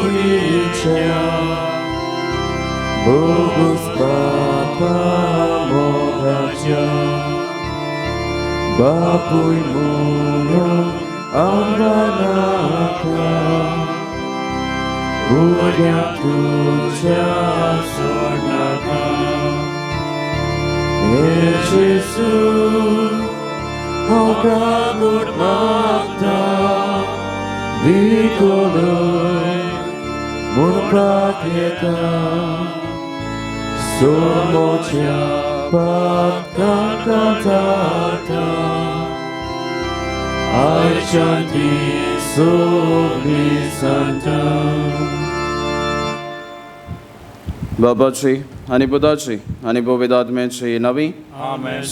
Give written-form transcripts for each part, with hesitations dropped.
कुडीच्या भोगूस बापा मोगाच्या बापूय म्हणून आंगणाका भुरग्यांक तुज्या सोडनाका हे जेजू हांव काकूट मागता विकोलय म्हूण प्रार्थेता सोमोच्या पातकांक जाता आयच्यान सगळीं सांता. बाबाची आनी पुताची आनी पवित्र आत्म्याची नवी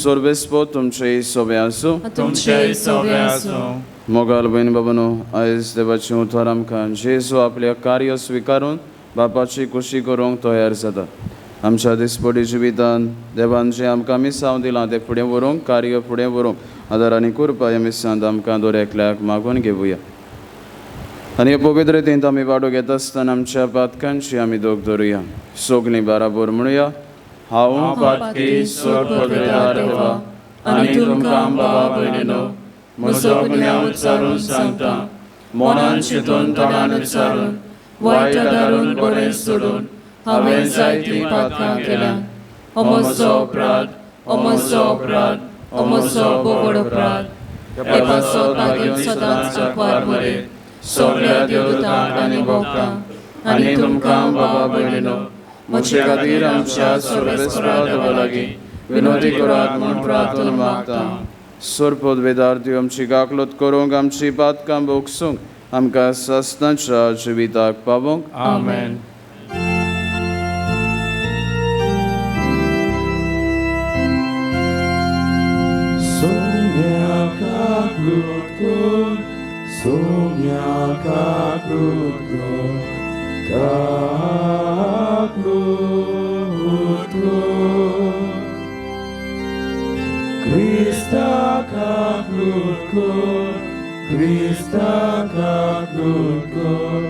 सर्वेस्पो तुमचे सोबे आसूं. तुमचे सोबे आसूं. मोगाल भयण बाबानो, आयज देवाचें उतर आमकां जेजू आपल्या कार्य स्विकारून बापाची खुशी करूंक तयार जाता. आमच्या दिसपटी जिवितान देवान जें आमकां मिसांव दिलां तें फुडें व्हरूंक, कार्य फुडें व्हरूंक आदार आनी कृपा ह्या मिसांत आमकां दर एकल्याक मागून घेवया. आनी हे पवित्र रितींत आमी वाडो घेता आसतना आमच्या पातकांची आमी दोग धरुया. सगळीं बाराबर म्हणुया, हांव पातकी सोड देवा आनी तुमकां बाबा भयणीनो म्हजो गुन्यांव उच्चारून सांगता, मनान चिंतून तोंडान उच्चारून वायट आदारून बरें सोडून हांवें जायतीं पातकां केल्यां. हो म्हजो अपराध, हो म्हजो अपराध, हो म्हजो बोगड अपराध. हे पासत मागीर सदांच आंकवार मरे सगळ्या देवदूतांक आनी भक्तांक आनी तुमकां बाबा भयणीनो म्हजे खातीर आमच्या सर्वेस्परा देवा लागीं विनोदी करात म्हूण प्रार्थना मागता. सोरपोत वेदार्थी आमची काकलूत करूंक, आमची पातकां भोगसूंक, आमकां सस्नाच्या जिविताक पावोवंक. आमेन. सोम्या काकूट कर, सोम्या काकूट कर, काकूट कर. क्रिस्ता काकूट कर, क्रिस्ता काकूट कर,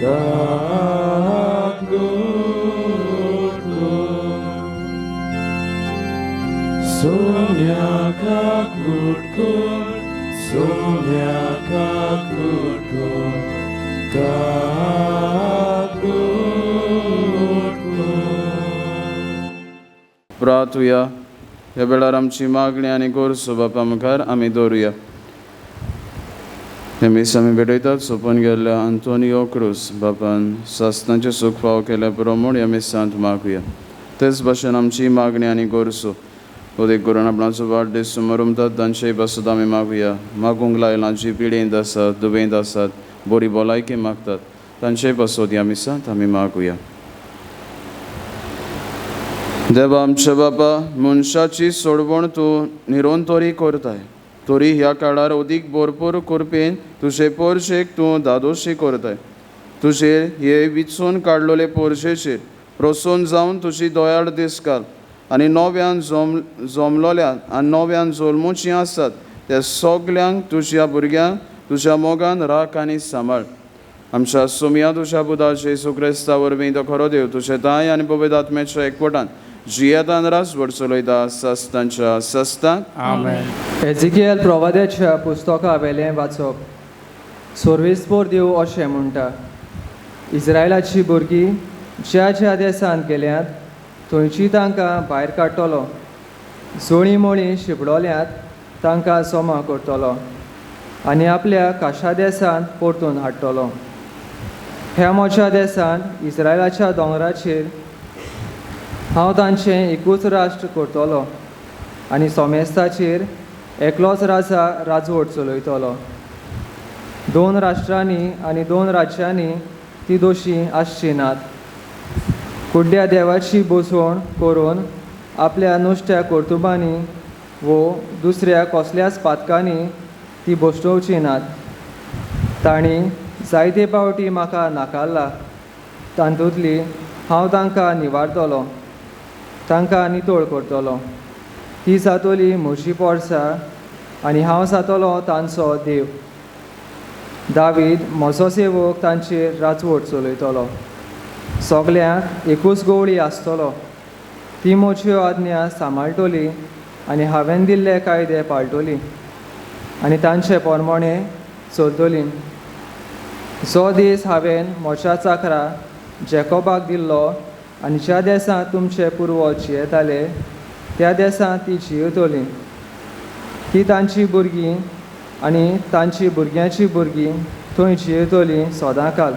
काकूट कर. सोम्या काकूट कर, सोम्या काकूट कर, काकूट कर. प्रार्थुया. ह्या वेळार आमची मागणी आनी गरजो बापा मुखार आमी दवरुया. हे मीस आमी भेटयतात सोंपून गेल्ल्या आंतोनियो क्रूज बापान सासनाचें सूख फावो केल्या पुरो म्हूण ह्या मिसांत मागुया. तेच भाशेन आमची मागणी आनी गरजो उदीक करून आपणाचो वाडदीस सुमरुमतात तांचेय पासत आमी मागुया. मागूंक लायलां जी पिडेंत आसात, दुबेंत आसात, बरी भलायकी मागतात तांचेय पासत ह्या मिसांत आमी मागुया. देवा आमच्या बापा, मनशाची सोडवण तूं निरंतरी करताय, तरी ह्या काळार अदीक भरपूर कृपेन तुजे पोरशेक तूं धादोशी करताय. तुजे हे विचून काडलेले पोरशेचेर प्रसन्न जावन तुजी दयाळ दिसकाल आनी नव्यान जमलोल्या आनी नव्यान जल्मुचीं आसात त्या सगल्यांक तुज्या भुरग्यांक तुज्या मोगान राख आनी सांबाळ. आमच्या सोमया तुज्या पुता जेजू क्रिस्ता वरवीं तो खरो देव तुजे ताय आनी पवित्र आत्म्याच्या एकवटान जियेतान रासवड चलयता सस्तांच्या सस्तांक. आमेन. एजिकियल प्रवाद्याच्या पुस्तका वेलें वाचप. सोर्वेस्पोर देव अशें म्हणटा, इस्रायलाची भुरगीं ज्या ज्या देशांत गेल्यांत थंयची तांकां भायर काडटलो, जोळीं मोळीं शिंपडोल्यांत तांकां जमा करतलो आनी आपल्या काशा देशांत परतून हाडटलो. ह्या म्हज्या देशांत इस्रायलाच्या दोंगराचेर हांव तांचें एकूच राष्ट्र करतलो आनी सोमेस्ताचेर एकलोच राजा राजवट चलयतलो. दोन राष्ट्रांनी आनी दोन राज्यांनी ती दोशी आसची नात. कुड्ड्या देवाची बसवण करून आपल्या नुस्त्या कर्तुबांनी वो दुसऱ्या कसल्याच पातकांनी ती बसोवची नात. तांणी जायते पावटी म्हाका नाकारला, तातूंतली हांव तांकां निवारतलो, तांकां नितळ करतलो. ती जातली म्हजी पोरसां आनी हांव जातलो तांचो देव. दावीद म्हजो सेवक तांचेर राजवट चलयतलो. सगल्यांक एकूच गवळी आसतलो. ती म्हज्यो आज्ञा सांबाळटली आनी हांवें दिल्ले कायदे पाळटली आनी तांचे प्रमाणे चलतली. जो दीस हांवें म्हज्या चाकरा जेकोबाक दिल्लो आनी ज्या देसांत तुमचे पुर्वज जियेताले त्या देसांत ती जियेतली. ती तांची भुरगीं आनी तांची भुरग्यांची भुरगीं थंय जियेतली सदांकाल.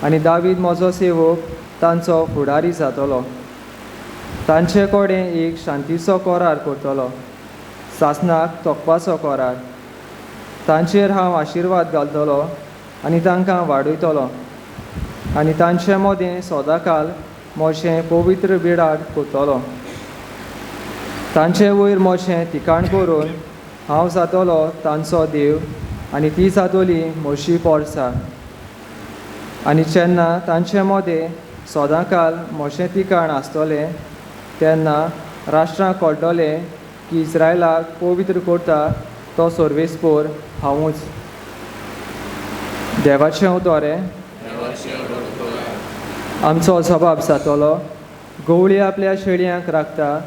आनी दावीद म्हजो सेवक तांचो फुडारी जातलो. तांचे कडेन एक शांतीचो करार करतलो, सासणाक तोखपाचो करार. तांचेर हांव आशिर्वाद घालतलो आनी तांकां वाडयतलो आनी तांचे मदें सदांकाल म्हजें पवित्र बिडार करतलो. तांचे वयर म्हजें ठिकाण करून हांव जातलो तांचो देव आनी ती जातली म्हजी पोरसां. आनी जेन्ना तांचे मदें सदांकाल म्हजें ठिकाण आसतलें तेन्ना राष्ट्रांक कळटलें की इस्रायलाक पवित्र करता तो सर्वेस्पोर हांवूच. देवाचें उतर आमचो जबाब जातलो. गवळी आपल्या शेळयांक राखता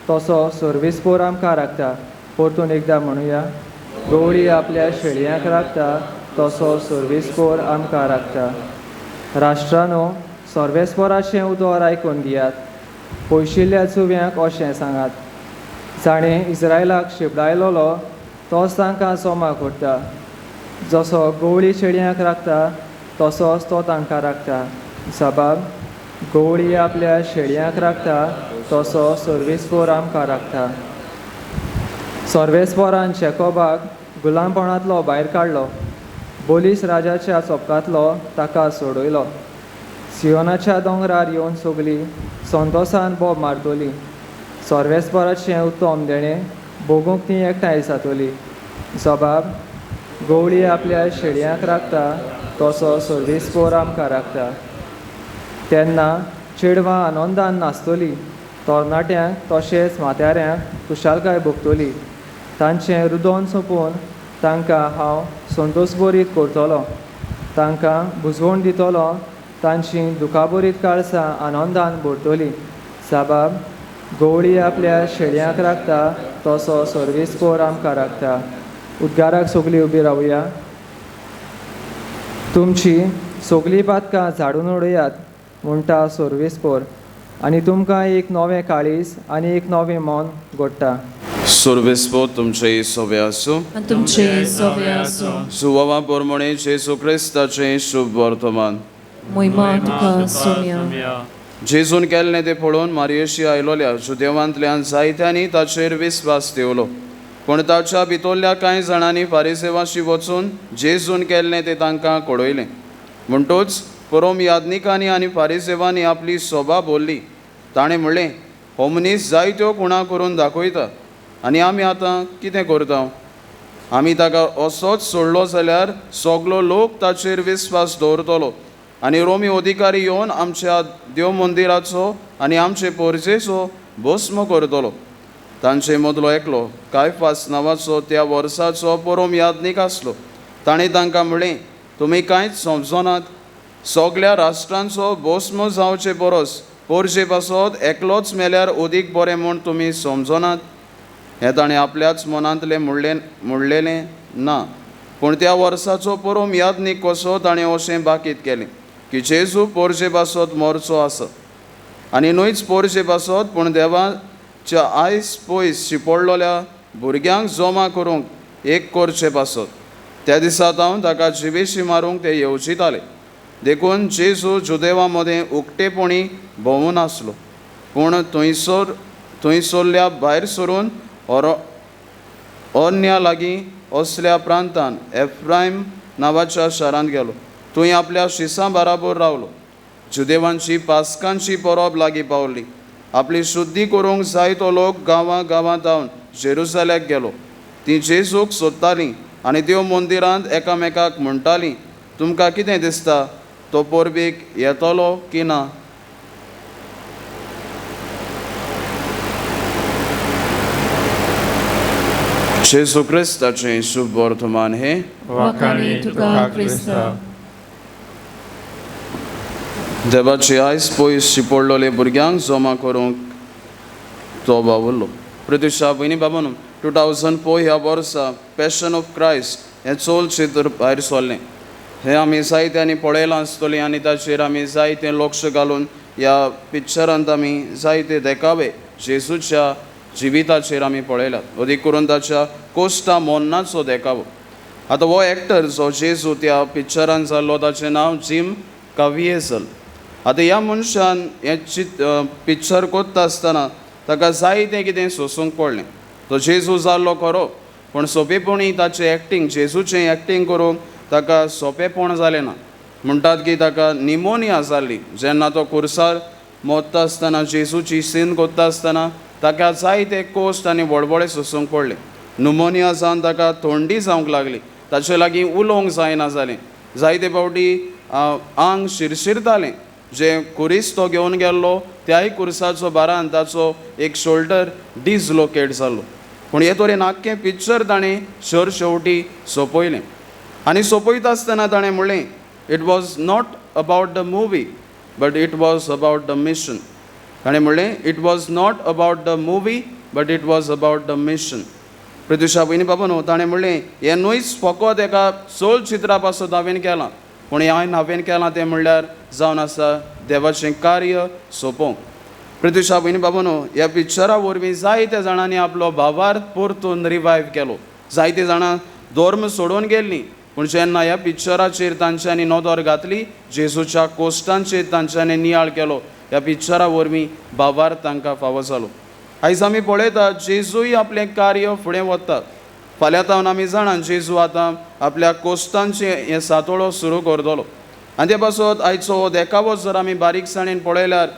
तसो सर्वेस्पोर आमकां राखता. परतून एकदां म्हणुया, गवळी आपल्या शेळयांक राखता तसो सर्वेस्पोर आमकां राखता. राष्ट्रानो, सर्वेस्पोराचें उतर आयकून घेयात. पयशिल्ल्या जुव्यांक अशें सांगात, जाणें इस्रायलाक शिपडायलोलो तोच तांकां जमा करता. जसो गवळी शेळयांक राखता तसोच तो तांकां राखता. जबाब, गवळी आपल्या शेळयांक राखता तसो सर्वेस्पोर आमकां राखता. सर्वेस्पोरान जेकोबाक गुलामपणांतलो भायर काडलो, बोलीस राजाच्या चोपकांतलो ताका सोडयलो. सियोनाच्या दोंगरार येवन सगली संतोसान बोब मारतली. सर्वेस्पोराचें उत्तम देणें भोगूंक ती एकठांय जातली. जबाब, गवळी आपल्या शेळयांक राखता तसो सर्वेस्पोर आमकां राखता. तेन्ना चेडवां आनंदान नाचतली, तरणाट्यांक तशेंच म्हाताऱ्यांक खुशालकाय भोगतली. तांचें रुदोन सोंपोवन तांकां हांव संतोशभरीत करतलो. तांकां बुजवण दितलो, तांची दुखाभरीत काळसां आनंदान भरतली. साबाब, गवळी आपल्या शेळयांक राखता तसो सर्वेस्पोर आमकां राखता. उद्गाराक सगलीं उबी रावया. तुमची सगलीं पातकां झाडून उडयात म्हणटा सर्वेस्पोर, आनी तुमकां एक नवें काळीज आनी एक नवें मन घडटा. सर्वेस्पोर तुमचे सोबे आसूं. तुमचे सोबे आसूं. सुवावा प्रमाणे जेजू क्रिस्ताचें शुभ वर्तमान. मोहिमा तुका सोम्या. जेजून केल्लें तें पळोवन मारयेशी आयलोल्या जुदेवांतल्यान जायत्यांनी ताचेर विस्वास ठेवलो. पूण ताच्या भितरल्या कांय जाणांनी फारिसेवाशी वचून जेजून केल्लें तें तांकां कळयलें. म्हणटूच परोम याज्ञिकांनी आनी फारिसेवांनी आपली सोबा भरली. ताणें म्हणलें, हो मनीस जायत्यो खुणा करून दाखयता आनी आमी आतां कितें करता? आमी ताका असोच सोडलो जाल्यार सगलो लोक ताचेर विस्वास दवरतलो आनी रोमी अधिकारी येवन आमच्या देव मंदिराचो आनी आमचे पोरजेचो भस्म करतलो. तांचे मदलो एकलो कायफास नांवाचो त्या वर्साचो परोम याज्ञीक आसलो. ताणें तांकां म्हणलें, तुमी कांयच समजनात. सगल्या राष्ट्रांचो भस्म जावचे परस पोरजे पासत एकलोच मेल्यार अदीक बरें म्हूण तुमी समजनात. हें ताणें आपल्याच मनांतलें म्हणलेलें ना, पूण त्या वर्साचो परोम याज्ञीक कसो ताणें अशें बाकीत केलें की जेजू पोरजे पासत मरचो आसा. आनी न्हयच पोरजे पासत पूण देवाच्या आयस पयस शिपडलेल्या भुरग्यांक जमा करूंक एक करचे पासत. त्या दिसा हांव ताका जिवेशी मारूंक ते येवजिताले. देखून जेजू जुदेवा मदें उक्तेपणी भोंवून आसलो. पूण थंयसरल्या भायर सरून ओरन्या लागीं असल्या प्रांतान एफ्रायम नांवाच्या शारांत गेलो. थंय आपल्या शिसां बराबर रावलो. जुदेवांची पास्कांची परब लागीं पावली. आपली शुद्धी करूंक जायतो लोक गांवां गांवांत धांवन जेरुजाल्याक गेलो. ती जेजूक सोदतालीं आनी देव मंदिरांत एकामेकाक म्हणटालीं, तुमकां कितें दिसता, तो परबेक येतलो की ना? जेजू क्रिस्ताचें शुभ वर्तमान हें वाखाणी तुका क्रिस्ता. देवाचे आयज पयस शिपडलेले भुरग्यांक जमा करूंक तो वावुरलो. प्रतिशा भयणी बाबानू 2004 ह्या वर्सा पॅशन ऑफ क्रायस्ट हें चलचित्र भायर सरलें. हें आमी जायत्यांनी पळयलां आसतलें आनी ताचेर आमी जायतें लक्ष घालून ह्या पिक्चरांत आमी जायते देखावे जेजूच्या जिविताचेर आमी पळयल्यात, अदीक करून ताच्या कोश्टा मोन्नाचो देखावो. आतां हो एक्टर जो जेजू त्या पिक्चरान जाल्लो ताचें नांव जिम काविएसल. आतां ह्या मनशान हें पिक्चर कोत्ता आसतना ताका जायतें कितें सोंसूंक पडलें. तो जेजू जाल्लो खरो, पूण सोंपेपणी ताचें एक्टींग, जेजूचें एक्टींग करूंक ताका सोंपेपण जालें ना. म्हणटात की ताका निमोनिया जाल्ली. जेन्ना तो कुर्सार मोत्ता आसतना, जेजूची सीन कोत्ता आसतना ताका जायते कोश्ट आनी वळवळे सोंसूंक पडले. नुमोनिया जावन ताका थंडी जावंक लागली, ताचे लागीं उलोवंक जायना जालें, जायते फावटी आंग शिरशिरतालें. जें कुरीस तो घेवन गेल्लो त्याय कुर्साचो बारान ताचो एक शोल्डर डिसलोकेट जालो. पूण हे तरेन आख्खें पिक्चर ताणें शर शेवटी सोंपयलें. आनी सोंपयता आसतना ताणें म्हणलें, it was not about the movie but it was about the mission. ताणें म्हणलें, it was not about the movie but it was about the mission. Pratyusha भयणी बाबा न्हू, ताणें म्हणलें हें न्हूच फकत एका चलचित्रा पासत हांवें केलां, पूण हें हांवें केलां तें म्हणल्यार जावन आसा देवाचें कार्य सोंपोवंक. प्रत्युषा भयणी बाबा न्हू, ह्या पिक्चरा वरवीं जायत्या जाणांनी आपलो भावार्थ परतून रिवायव केलो. जायते जाणां धर्म सोडून गेल्लीं, पूण जेन्ना ह्या पिक्चराचेर तांच्यांनी नदर घातली, जेजूच्या कोश्टांचेर तांच्यांनी नियाळ केलो, ह्या पिक्चरा वरवीं भावार्थ तांकां फावो जालो. आयज आमी पळयतात जेजूय आपलें कार्य फुडें वता. फाल्यां तावन आमी जाणां जेजू आतां आपल्या कोश्टांचें हें सातोळो सुरू करतलो. आनी ते पासत आयचो हो देखावो जर आमी बारीकसाणेन पळयल्यार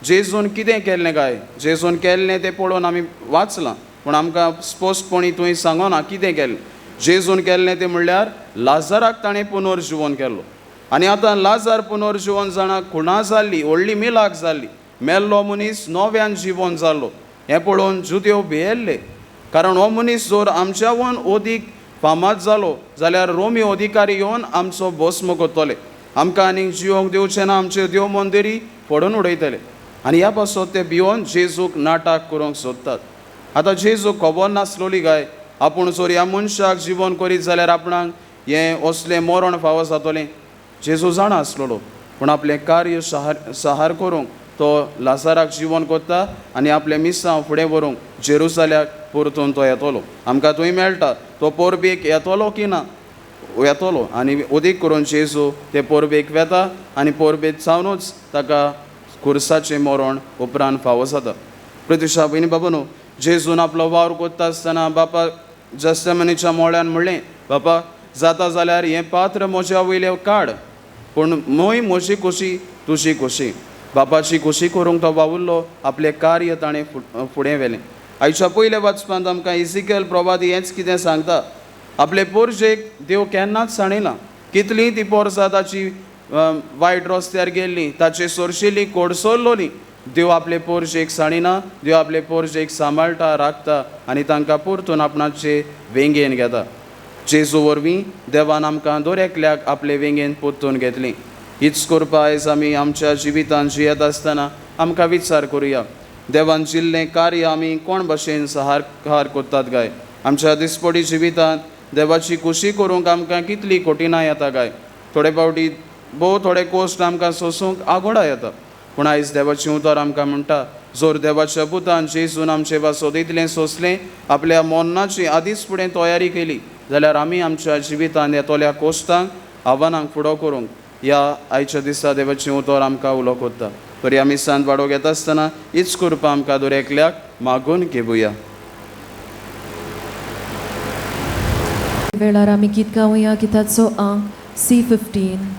जेजून कितें केल्लें काय, जेजून केल्लें तें पळोवन आमी वाचलां, पूण आमकां स्पश्टपणी थंय सांगना कितें केल्लें. जेजून केल्लें तें म्हणल्यार लाजाराक ताणें पुनर्जिवन केल्लो. आनी आतां लाजार पुनर्जिवन जाणा खुणा जाल्ली, व्हडली मिलाक जाल्ली, मेल्लो मनीस नव्यान जिवन जाल्लो. हें पळोवन जुदेव भियेल्ले, कारण हो मनीस जर आमच्यावन अदीक फामाद जालो जाल्यार रोमी अधिकारी येवन आमचो भस्म करतले, आमकां आनीक जिवोंक दिवचें ना, आमच्यो देव मंदिरी फोडून उडयतले. आनी ह्या पासत ते भियोन जेजूक नाटक करूंक सोदतात. आतां जेजूक खबर नासलोली काय आपूण जर ह्या मनशाक जिवन करीत जाल्यार आपणाक हें असलें मरण फावो जातलें. जेजू जाणा आसलेलो, पूण आपलें कार्य सहार करूंक तो लाजाराक जिवन करता आनी आपलें मिसांव फुडें व्हरूंक जेरुजाल्याक परतून तो येतलो. आमकां थंय मेळटा तो परबेक येतलो की ना येतलो. आनी अदीक करून जेजू ते परबेक वेता आनी परबेक जावनूच ताका कुर्साचें मरण उपरांत फावो जाता. प्रतिशा भयणी बाबा न्हू, जेजून आपलो वावर करता आसतना बापा जस्तेमनीच्या मोळ्यान म्हणलें, बापा जाता जाल्यार हें पात्र म्हज्या वयलें काड, पूण न्हय म्हजी खोशी तुजी खोशी. बापाची खोशी करूंक तो वावुरलो, आपलें कार्य ताणें फुडें व्हेलें. आयच्या पयल्या वाचपांत आमकां इजिकेल प्रवादी हेंच कितें सांगता, आपले पोरजेक देव केन्नाच सांडिना. कितलीं ती पोरसां ताची वायट रस्त्यार गेल्लीं, ताचे सोरशिल्ली कोडसोल्लोली, देव आपले पोरजेक सांडिना. देव आपले पोरजेक सांबाळटा, राखता आनी तांकां परतून आपणाचे वेंगेन घेता. जेजू वरवीं देवान आमकां दर एकल्याक आपले वेंगेन परतून घेतली. हीच करपा आयज आमी आमच्या जिवितांत जियेत आसतना आमकां विचार करुया, देवान जिल्लें कार्य आमी कोण भशेन सहार करतात काय? आमच्या दिसपडी जिवितांत देवाची खोशी करूंक आमकां कितली कठिणां येता काय? थोडे फावटी भोव थोडे कोश्ट आमकां सोंसूंक आगोडा येता, पूण आयज देवाचें उतर आमकां म्हणटा, जर देवाच्या पुतान जेजून आमचे पासत इतलें सोंसलें, आपल्या मरणाची आदींच फुडें तयारी केली, जाल्यार आमी आमच्या जिवितांत येतल्या कोश्टांक आव्हानांक फुडो करूंक ह्या आयच्या दिसा देवाचें उतर आमकां उलो करता. तरी आमी सांत वाडो घेता आसतना हीच कृपा आमकां दर एकल्याक मागून घेवया. वेळार आमी गीत गावया. गिताचो आंक C15.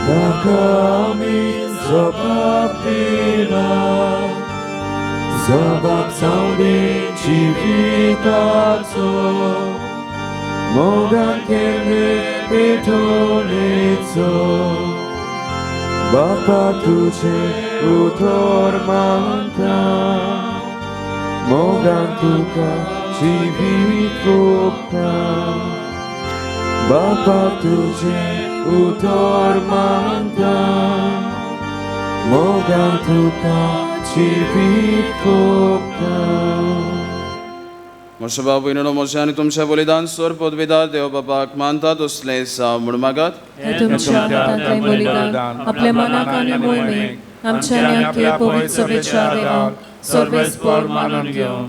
ताका आमी जबाब दिला, सबाब जावंदी जिविताचो मोगान केल्ले पेटोवणेचो बापा तुजें उतर मानता मोगान तुका जिवीत ओंपता बापा तुजें उतर मानता मोगान तुका जिवीत ओंपता. म्हज्या बाबू भयणीनो म्हजें आनी तुमचें बलिदान सोर पदवीदार देव बापाक मानता तसलें जावं म्हूण मागात. हें तुमच्या हातांतलें बलिदान आपल्या मनाक आनी मोहिमेक आमच्या आनी आपल्या पवित्र सभेच्या देवाक सर्वेस्पर मानून घेवं.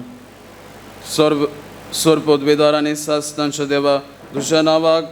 सोर पदवीदार आनी सासणांच्या देवा तुज्या नांवाक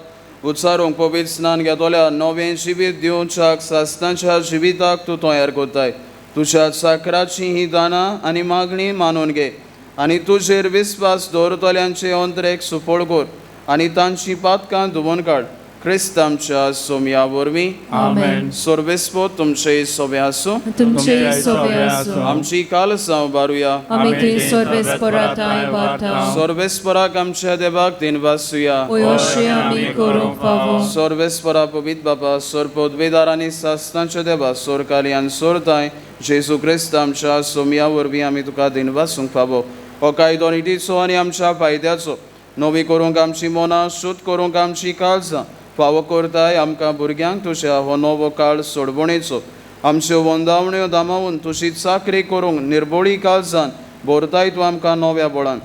उच्चारूंक पवित्र स्नान घेतल्या नवें जिवीत दिवच्याक सासणांच्या जिविताक तूं तयार करताय. तुज्या साकराची ही दानां आनी मागणी मानून घे आनी तुजेर विस्वास दवरतल्यांचे अंतरेक सुफळ कर आनी तांची पातकां धुवून काड. क्रिस्त आमच्या सोमया वरवीं. आमेन. सर्वेस्पोत तुमचे सोबे आसूं. तुमचेय सोबे आसूं. आमची कालसांव बारुया. आमी ती सर्वेस्पराताय वाटा. सर्वेस्पराक आमच्या देवाक दिनवासुया. अशें आमी करूंक फावो. सर्वेस्परा पवित्र बाबा सोर पदवीदार आनी सासणाच्या देवा सोरकाली आनी सोरताय जेजू क्रिस्त आमच्या सोमया वरवीं आमी तुका दिनवासूंक फावो. हो कायदो नितीचो आनी आमच्या फायद्याचो नवी करूंक आमची मनां शुद्ध करूंक आमची काळजां फावो करताय. आमकां भुरग्यांक तुज्या हो नवो काळ सोडवणेचो आमच्यो वंदावण्यो दामावून तुजी चाकरी करूंक निर्बोळी काळजान भरताय तूं आमकां नव्या बळान.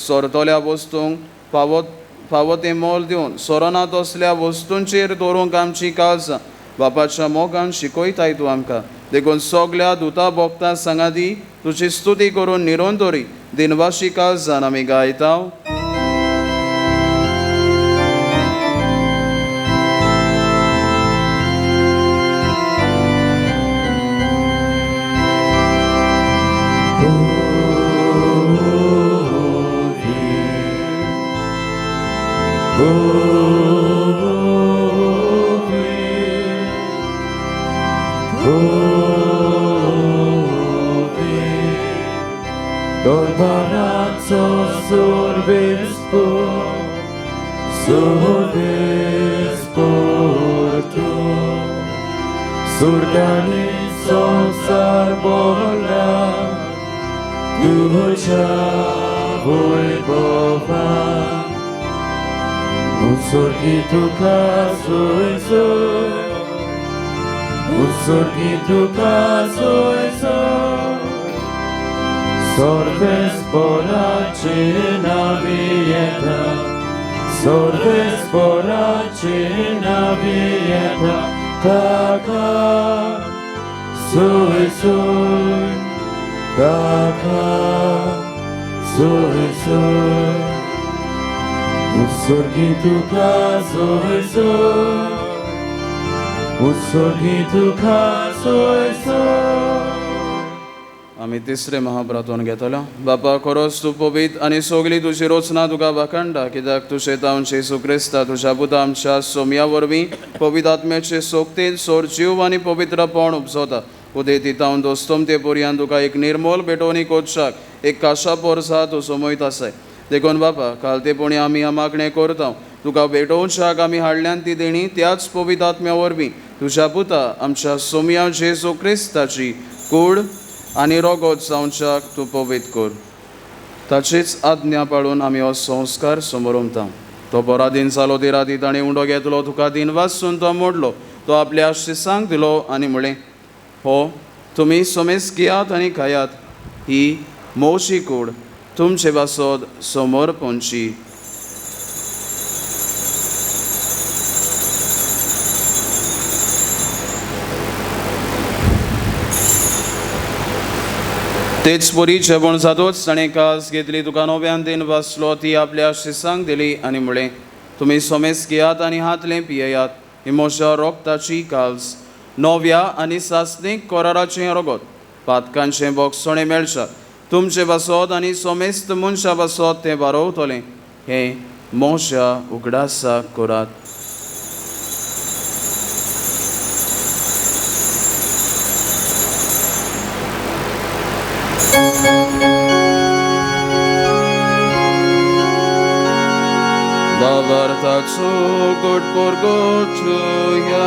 सोरतल्या वस्तूंक फावो फावो तें मोल दिवन सोरना तसल्या वस्तूंचेर दवरूंक आमची काळजां बापाच्या मोगान शिकयताय तूं आमकां. देखून सगल्या दुता भोगता सांगादी तुजी स्तुती करून निरंतरी दिनवाशी काळजान आमी गायता. सुर्गानी संसार बोला तुझ्या वैभवान उत्सर्गी तुका सोयसोय उत्सर्गी तुका सोयसोय सर्वेस्पराचे नावी येता सर्वेस्पराचे नावी येता ताका सोय सोय ताका सोय सोय उत्सर्गी तुका सोय सोय उत्सर्गी तुका सोय सोय. आमी तिसरे महाप्रातोन घेतलो. बापा खरोच तूं पवित्र आनी सगली तुजी रचना तुका वाखाणटा कित्याक तुजें तावन जेजू क्रिस्ता तुज्या पुता आमच्या सोमया वरवीं पवित्र आत्म्याचे सोगतेन सोर जीव आनी पवित्रपण उपजता. उदय तावन दोस्तोम ते पर्यंत तुका एक निर्मोल भेटवणी कोचाक एक काशा पोरसा तूं समयत आसाय. देखून बापा कालतेपणी आमी ह्या मागणें करता तुका भेटोवच्याक आमी हाडल्यान ती देणी त्याच पवित्र आत्म्या वरवीं तुज्या पुता आमच्या सोमया जेजू क्रिस्ताची कूड आनी रोगोत जावच्याक तूं पवित्र कर. ताचीच आज्ञा पाळून आमी हो संस्कार समोरमता. तो बरा दिन जालो ती राती ताणें उंडो घेतलो तुका दिन वासून तो मोडलो तो आपल्या शिसांक दिलो आनी म्हळें हो तुमी समेस घेयात आनी खायात ही मोवशी कूड तुमचे पासत समोर पोंची. तेच परी जेवण जातोच ताणें कास घेतली तुका नव्यान दिन वाचलो ती आपल्या शिसांक दिली आनी म्हळें तुमी समेस घेयात आनी हातलें पियेयात ही म्हज्या रोगताची काल्स नव्या आनी सासणीक कराराचें रोगत पातकांचें बोगसणें मेळच्या तुमचे पासत आनी समेस्त मनशा पासत तें बारोवतलें हें म्हज्या उगडासाक करात. भावार्थाचो गोड परगटुया.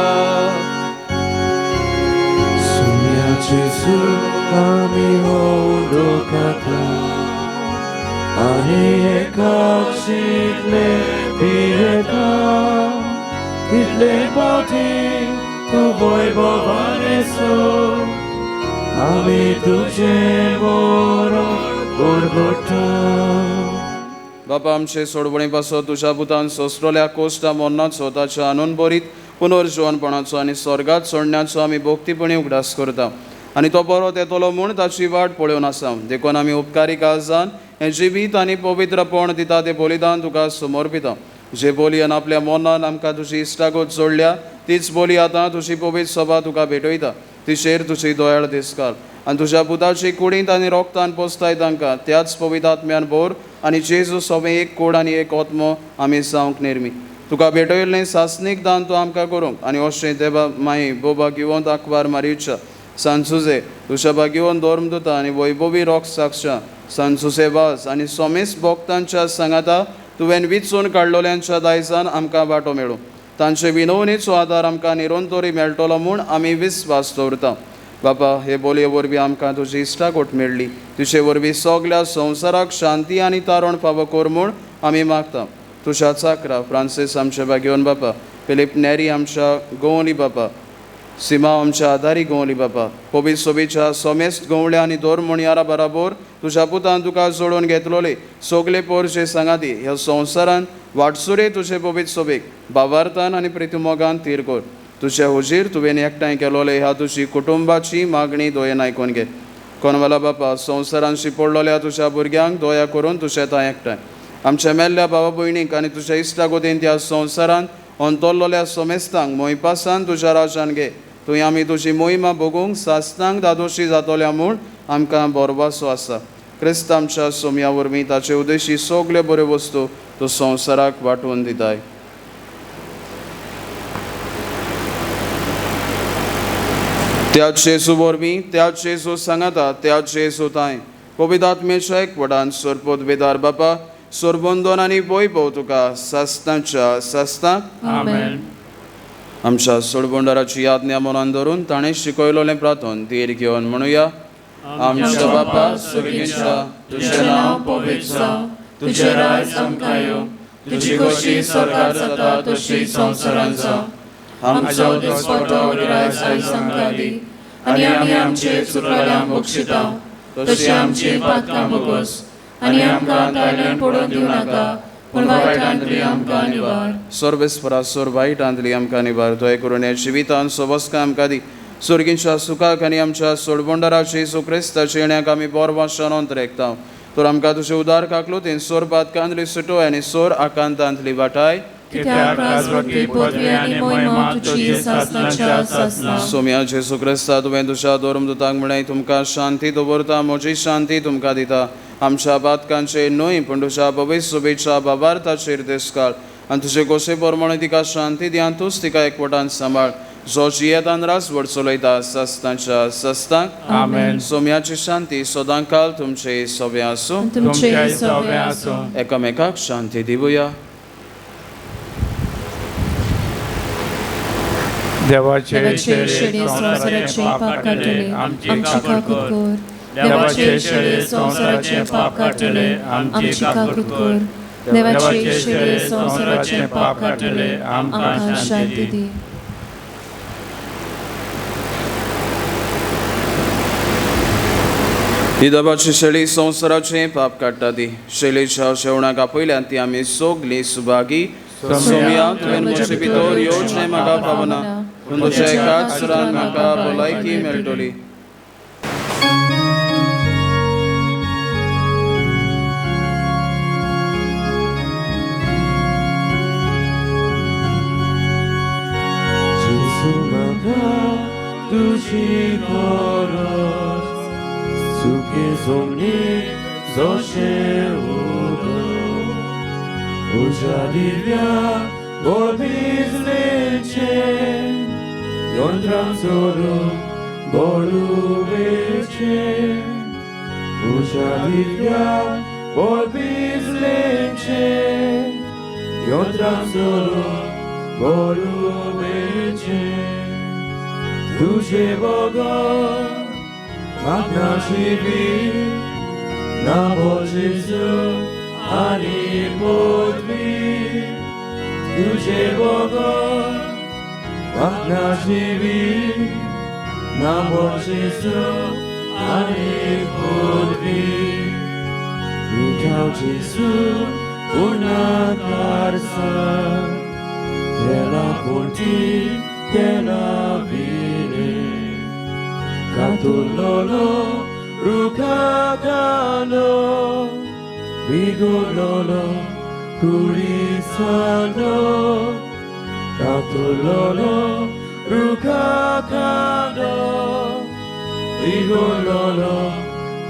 सुम्या जेजू आमी उलोवता आनी एकाक शितले पियेता तितले पावटी तूं वैभवान येसो आमी तुजें मरण परगट्टा. बापा आमचे सोडवणे पासत तुज्या पुतान सोंसलोल्या कोश्टा मरणाचो ताच्या आनंद पुनर्जिवनपणाचो आनी स्वर्गात सोडण्याचो आमी भक्तीपणी उगडास करता आनी तो परत येतलो म्हूण ताची वाट पळोवन आसा. देखून आमी उपकारी काळजान हें जिवीत आनी पवित्रपण दिता तें बलिदान तुका समर्पिता. जे बोलयेन आपल्या मनान आमकां तुजी इश्टागत जोडल्या तीच बोली आतां तुजी पवित्र सभा तुका भेटयता. तिचेर तुजी दयाळ दिसकाल आनी तुज्या पुताची कुडींत आनी रोगतान पोसताय तांकां त्याच पवित्र आत्म्यान भर आनी जेजू सगळें एक कोड आनी एक आत्मो आमी जावंक निर्मी. तुका भेटयल्लें सासणीक दान तूं आमकां करूंक आनी अशें देवा माई बोबा घेवन आंकवार मारिच्या सांजुजे तुज्या भाग्यवन धर्मदुता आनी वैभवी रोग साक्षा सांजुजे वास आनी सोमेस भक्तांच्या सांगाता तुवें विचून काडलोल्यांच्या दायजान आमकां वांटो मेळूं. तांचे विनवणीचो आदार आमकां निरंतरी मेळटलो म्हूण आमी विस्वास दवरता. बापा हे बोलये वरवीं आमकां तुजी इश्टागोट मेळ्ळी. तुजे वरवीं सगल्या संवसाराक शांती आनी तारण फावो कर म्हूण आमी मागता. तुज्या चाकरा फ्रांसीस आमच्या भाग्यवन बापा, फिलीप नेरी आमच्या गोवली बापा, सीमा आमच्या आदारी गोवली बापा, पवित्र सोबीच्या सोमेस्त गोवल्या आनी दोर म्हणयारा बराबर तुज्या पुतान तुका जोडून घेतलोले सगले पोरचे सांगाती ह्या संवसारान वाटसुरे तुजे पवित्र सोबीक भावार्थान आनी प्रितीमोगान तीर कर. तुज्या हुजीर तुवें एकठांय केलोले ह्या तुजी कुटुंबाची मागणी दोयेन आयकून घे. कोनवाला बापा संवसारान शिपडलोल्या तुज्या भुरग्यांक दया करून तुजे थंय एकठांय आमच्या मेल्ल्या भावा भयणीक आनी तुज्या इश्टागोतीन त्या संवसारान अंतरलोल्या सोमेस्तांक मोयपासान तुज्या राजान घे. तुवें आमी तुजी मोहिमा भोगूंक सासणांक दादोशी जातोल्या म्हूण आमकां बरवासो आसा. क्रिस्त आमच्या सोम्या वरवीं ताचे उद्देशी सगल्यो बऱ्यो वस्तू तूं संवसाराक वांटून दिताय. त्याच जेजू वरवीं त्याच जेजू सांगाता त्याच जेजू तांय पवित्र आत्म्याच्या एकवटान सरपोत बेदार बापा सोरबंदोन आनी वैभव तुका सासणाच्या सासणाक. आमेन. आमच्या सोडबंडाराची आज्ञा मनान धरून ताणें शिकयलोलें प्रार्थन धीर घेवन म्हणुया. आमच्या बापा स्वर्गीच्या तुजें नांव पवित्र जावं, तुजें राज आमकां येवं, तुजी खोशी स्वर्गार जाता तशी संवसारांत जावं. आमचो दिसपट्टो उगडास आयज आमकां दी आनी आमी आमचे चुकल्यांक बक्षिता तशी आमची पातकां भोगोस आनी आमकां ताळ्यान पडून दिवं नाका पूण वायटांतली आमकां निवार. सर्वेस्परा सोर वायटांतली आमकां निवार. दया करून ह्या जिवितान सोबसकाय आमकां दी. स्वर्गींच्या सुखाक आनी आमच्या सोडबंडाराचे जेजू क्रिस्ताच्या येण्याक आमी बोरवाशान अंतरेकता. तर आमकां तुजें उदार काकलुतीन सोर पातकांतली सुटोय आनी सोर आकांतांतली वाटाय. सोम्या जेजू क्रिस्ता तुवें तुज्या धर्मदुतांक म्हणलें तुमकां शांती दवरता म्हजी शांती तुमकां दिता. आमच्या पातकांचेर न्हय पूण तुज्या पवित्र सोबेच्या भावार्थाचेर देसकाल आनी तुजे गोशे प्रमाणे तिका शांती दी आनी तूंच तिका एकवटान सांबाळ जो जियेतान रासवड चलयता सस्तांच्या सस्तांक. आमेन. सोम्याची शांती सदांकाल तुमचे सगळे आसूं. तुमचे सगळे आसूं. एकामेकाक शांती दिवया. देवाचे शेळये संवसाराचें पाप काडटले आमची काकूत कर. देवाचे शेळये संवसाराचें पाप काडटले आमची काकूत कर. देवाचे शेळये संवसाराचें पाप काडटले आमकां शांती दी. ही देवाची शेळी संवसाराचें पाप काडटा ती शेळीच्या शेवणाक आपयल्यान ती आमी सगलीं सुभागी. सोम्या तुवें म्हजे भितर योजने म्हाका पावना पूण तुज्या एकाच सुरान म्हाका भलायकी मेळटली. जेजू म्हाका तुजी गरज सुके जमनी जशें उदक उज्या दिव्या बोबिजलेचें यंत्रां सोडून बोडुवेचें उज्या Divya बोबिजलेचें Piotra solo volumeche Tuže Bogo Magna živi Na Božicu ani podvi Tuže Bogo Magna živi Na Božicu ani podvi Rukau Jesu una carsa della ponti della vine Catulolo rukagano Vigololo curisano Catulolo rukagano Vigololo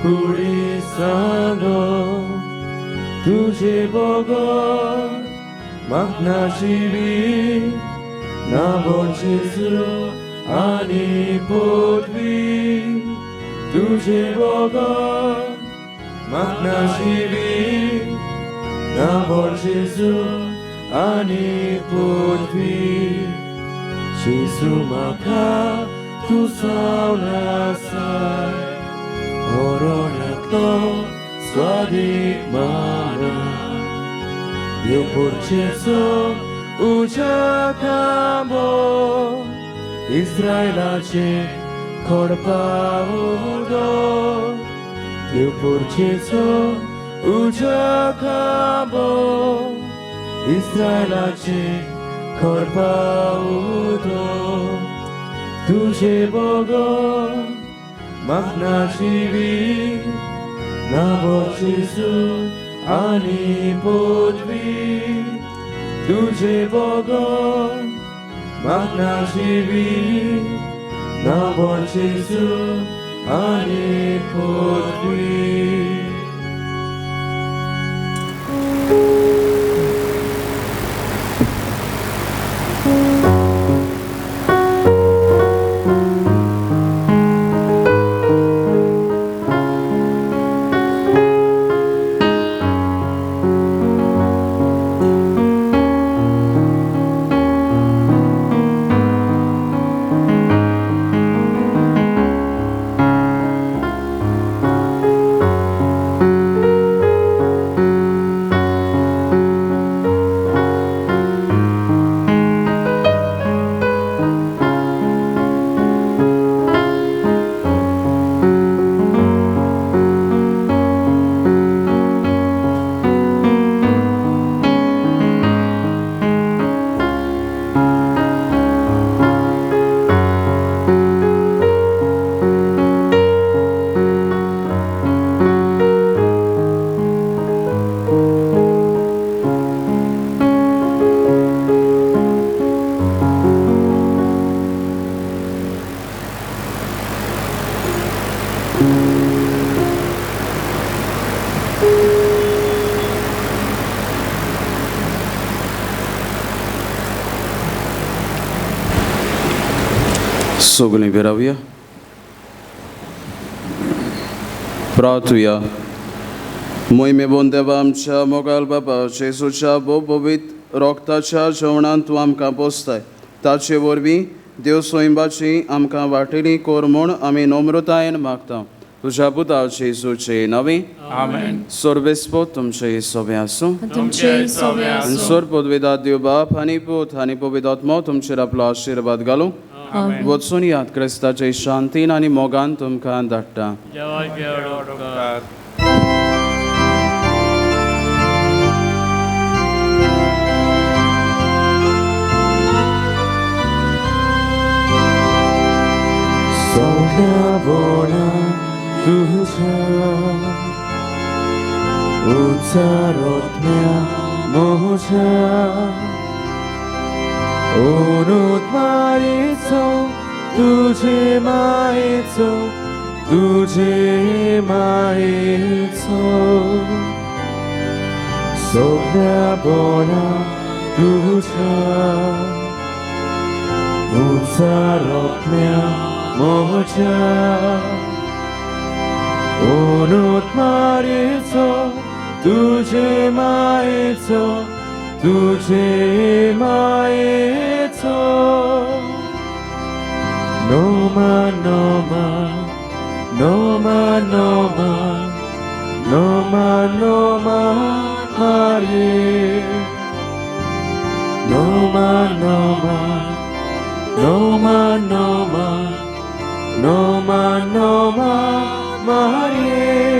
curisano Tuže Bogo Magna živi Na Božicu ani podvi Tuže Bogo Magna živi Na Božicu ani podvi Jesu maka tu saunasai Oronatlo swadik mana Dio porceso ujakamo Israelache korpaudo Dio porceso ujakamo Israelache korpaudo Tuže Bogo Magna živi Na Božicu ani podvi Tuže Bogo Magna živi Na Božicu ani podvi सगळीं विरावया प्रार्थुया मोहिमेबोन देवा आमच्या मोगाल बाबा जेजूच्या भोव रोगताच्या जेवणान तूं आमकां पोसताय ताचे वरवीं देव स्वयंबाची आमकां वाटेली कोर म्हूण आमी नम्रतायेन मागता तुज्या पुता जेजूचे नवी आमेन. सर्वेस्पो तुमचे सोबे आसूं तुमचे सोबे आसूं. सोर पदवेदात देव बाप आनी पूत आनी पवित्र तुमचेर आपलो आशिर्वाद घालूं. वचून याद क्रिस्ताचे शांतीन आनी मोगान तुमकां धाडटा. सगळ्या बोला तुझ्या उच्चारोत्म्या मोजा अनुत्मारीचो तुझे मायेचो तुझे मायेचो सगळ्या बोला तुझ्या उच्चारोत्म्या मोजा अनुत्मारीचो तुझे मायेचो तुझे मायेचो नोमा नोमा नोमा नोमा नोमा नोमा मारिये नोमा नोमा नोमा नोमा नोमा नोमा मारिये।